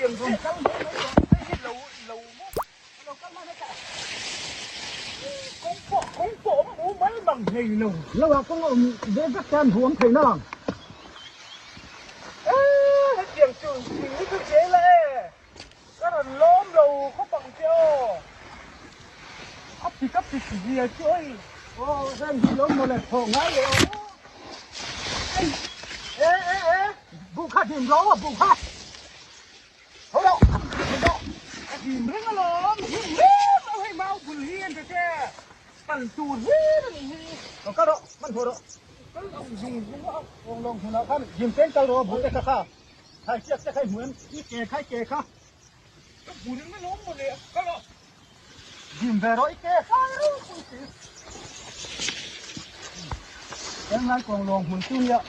Hetiang Rawn kal mai mai tawh. Hei hi lo lo maw? Lo kal mai mai teh. Kawng pawh kawng pawh awm u mal mang hlei lo. Lo ah kawng a awm ve vek te an hmu awm thei na. E hetiang chu thing hi chu zel a e. Ka rawn lawm lo khawp ang che aw. A pik a pik zia chu oi. Aw heng hi lo mawle thawh ngai leh aw. Ei e e e buh kha hnim rawh aw buh kha. Tho rawh tho rawh. A hnim reng alawm hnim reng lo hei mau bul hi an ta che. Pal tur hlir a nih hi. Lo kal rawh hmanhmawh rawh. Kal ang zung zung a. Kawng lawng hmunah khan hnim tlem kal rawh buh te kha kha. Khai chiak te kha i hmu em? I ke kha i ke kha. Ka hmu reng alawm mawle kal rawh. Dim ve rawh i ke khai ropui si. Heng lai kawng lawng hmun chu nia.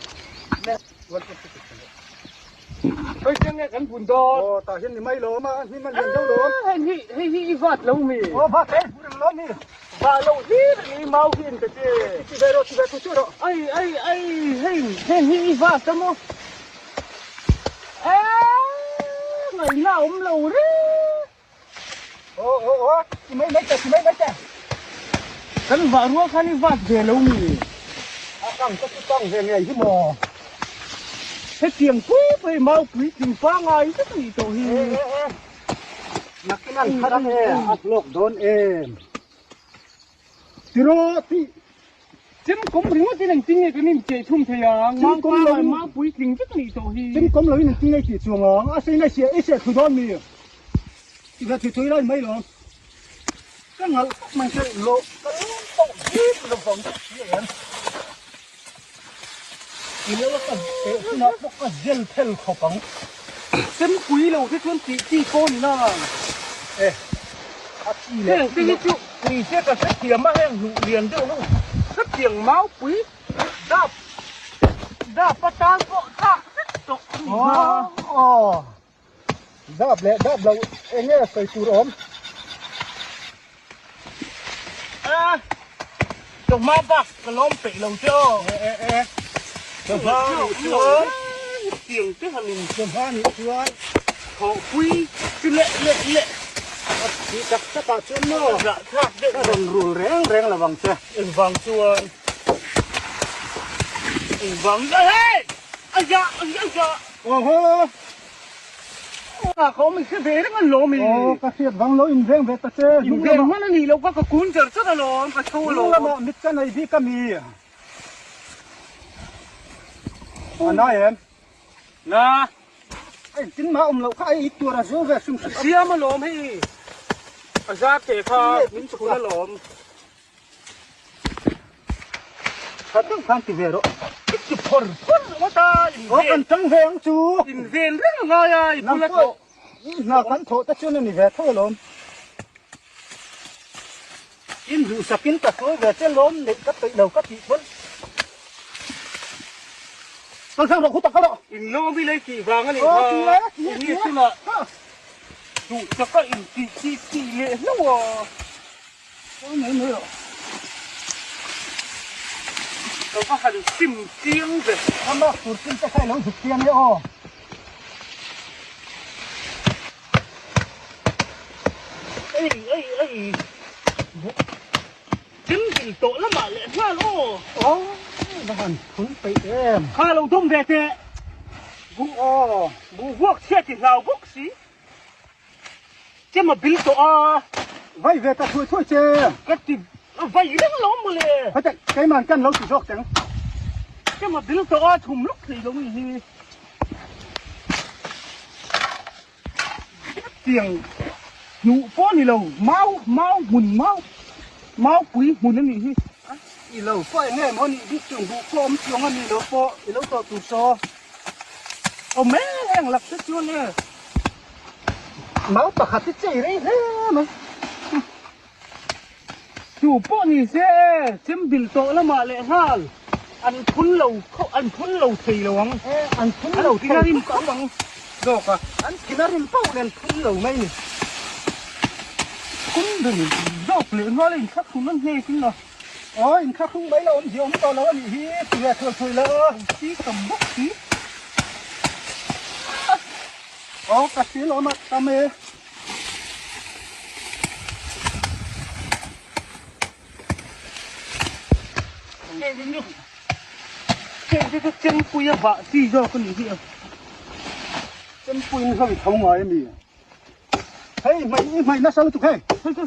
Hei chiang nge kan bun dawn. Aw tah hian ni mai lawm a, hnim a lian deuh lawm. Hei hi hei hi i vat lo mi. Aw vat e, hmu reng lawm hi. Va lo hlir a ni mau hi an ta che. Ti ve rawh, ti ve thu chu rawh. Ai ai ai hei hei hi i vat a maw. Eee ngaihna a awm lo reng. Aw aw aw ti mai mai teh ti mai mai teh. Kan vah rual khan i vat ve lo mi. A kang ka chu kang ve ngei hi maw. Hetiang pui pui mau puitling pangai vek a nih tawh hi. E e e nakin an thar ang e a hlawk dawn em. Tiraw tih Chem kawm ringawt in engtin nge kan inchei thum thei ang? Chem kawm lo in Mau puitling vek a nih tawh hi. Chem kawm lo in engtin nge tih chuang ang? A sei nai sia i sia thu dawn mi? Ti ve thui thui lai mai lo. Ka ngalh tak mai che lo ka lung pawh bik lo vang che si em. I lo a ka teh hunah pawh ka zel phel khawp ang. Chem pui lo te chuan tih chi pawh ni nang. E a chi leh Heng te hi chu Ni se ka hrethiam a heng hnuh lian deuh ho hetiang maupui dap dap atan pawh thlak vek tawh a ni kha. Aw dap leh dap lo eng nge sawi tur awm. A chawhma bak ka lawm peih lo che aw. E e e chawhma nih chuan hetiang te han in chawhma nih chuan thawhpui chu leh leh leh. A thi tak tak ah chuan maw Zah thlak deuh ka rawn rul reng reng lo ang che. Engvang chuan engvang hei aia aia Awhaw Ah ka awm in hre ve reng an lawm i. Aw ka hriat vang lo in veng ve ta che. In veng hman a nih loh ka ka kun cher chat alawm ka tho alawm. Hnung lamah mit ka nei bik a mi. A na em? Na. Hei tin mah awm loh kha ei tur a zu ve hrim hrim. A siam alawm hei. A zar teh kha min chhun alawm. Tha deuh khan ti ve rawh. I ti phawr phawr ringawt a in ven. Aw kan tang ve ang chu. In ven reng a ngai a i bula thawh. Hna kan thawh te chuan a ni ve tho alawm. In duhsakin ka sawi ve che lawm neih ka peih lo ka tih chuan kal thang rawh khutak kal rawh. In lawm i lei tih vang a nih kha. Eng nge chungah duhsaka in tih tih tih leh hlauh a. Aw mai mai rawh. Ka va han sim chiang ve. Ama tur sim te kha i lo zuk chiang e aw. Ei ei ei Chem dil tawh lamah leh nghal aw. Aw va han phun peih em. Kha lo dawm ve teh. Bu aw. Bu vuak chhiat i hlau bawk si. Chem a bil tawh a. Vai ve ta thuai thuai che. Ka ti vai reng lo mawle. Hete keiman kan lo ti zawk teng. Chem a bil tawh a thum lawk thei lo ni hi. Tiang hnuh pawh ni lo mau mau hmun mau mau pui hmun a nih hi. I lo pawh eng nge maw nih bik chung buh pawh awm chuang a ni lo pawh i lo tawh tur saw. Awm e heng lak te chuan e. Mau pakhat hi chei rei hle mai. Tu pawh ni se e, chem bil tawh lamah leh nghal an phun lo kho an phun lo thei lo ang. E an phun lo thei khawp ang zawk a. An thin a rim pauh nen phun lo mai ni. Phun ber zawk leh nghal a inthlahrun a hnek in a. Aw inthlahrung mai lo awm zia awm tawh lo a nih hi ti ve thuai thuai la. Si tam bawk si. Aw. Aw ka sil awm a tam e. Chempui a vah chi zawk a nih hi a. Chempui in hlauh i tho ngai a mi? Hei hmai i hmai nasa lutuk hei. Hei chu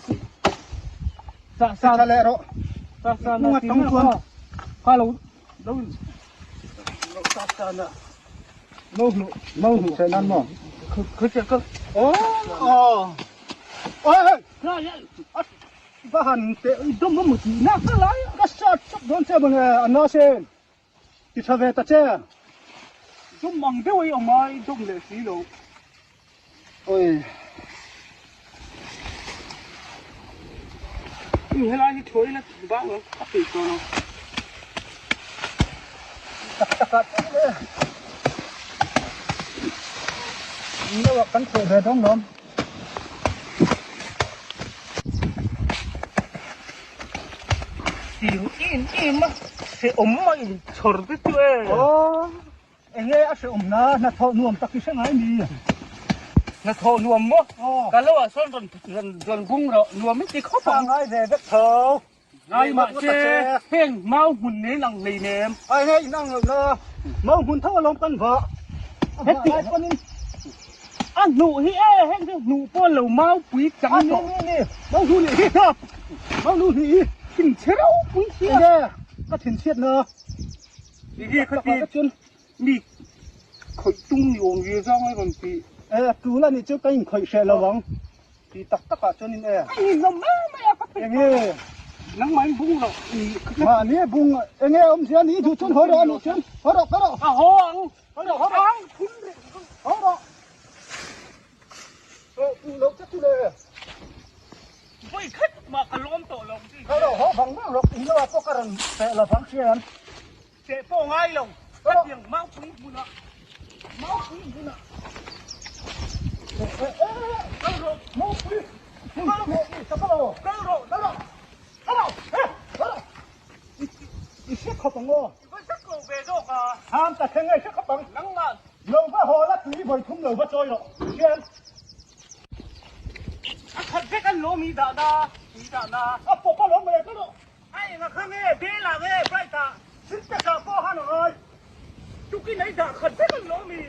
sa sa tha leh rawh. Sa sa na ti na chuan kha lo lo lo sa sa na lo hnu lo hnu se nan mo. Kha che ka. Oh oh. Oi hei. Va han te dum a mu ti na ka lai. Ka sat chuk dawn che mawle a na sen. Ti tha ve ta che. Dum ang deuh i awm a, i dum leh si lo. Oi. I helai hi thuai ila bang ang a peih tawh lo. Tak tak ah chuan le. Lo ah kan thuai ve dawn lawm. Tiang em em a hrehawm a inchhawr te chu e. Aw, enge a hrehawm na, hnathawh nuam tak i hre ngai mi? Hnathawh nuam maw? Aw. Ka lo ah sawn rawn rawn bung rawh, nuam i ti khawp ang. Tha ngai ve vek tho. Ngai mahse heng mau hmun nen ang hlei nem. Ai hei in ang loh na, mau hmun tho alawm kan vah. A vah lai pawn in. A hnuh hi e, heng chu hnuh pawh lo mau pui chang tawh. A ni ni, mau hnu nih hi hnap, mau hnu nih hi. Thin chhe ropui sia. Enge ka thin chhiat na. Enge ka ti chuan mi khawih tung ni awm ve zang ai rawn ti. E tul a nih chu ka inkhawih hreh lo ang. Ti tak tak ah chuan in e. A ni zawm mai mai a ka peih. Enge. Nangmah in bung loh ni. Mahni bung enge awmzia ni duh chuan haw rawh a nih chuan haw rawh ka rawh. A haw ang. Haw rawh haw rawh. Haw rawh. Haw loh che chu le. Vawi khat mah ka lawm tawh lo ang chi. Haw rawh haw vang vang rawh in lo ah pawh ka rawn peh lo vang hrian. Teh pawh ngai lo. Hetiang maupui hmunah maupui hmunah kal rawh maupui kal rawh kal rawh kal rawh kal rawh kal rawh kal rawh i hre khawp ang aw i va hre ko ve zawk a ham ta thleng i hre khawp ang nangmah lo va haw la tui vawi thum lo va chawi rawh hian a khat vek an lawm i dah na i dah na a pawp a lawm mai kal rawh A enga kha nge bel ah nge bright ah thil pek ah pawh han a ngai tukin ei dah khat vek an lawm i.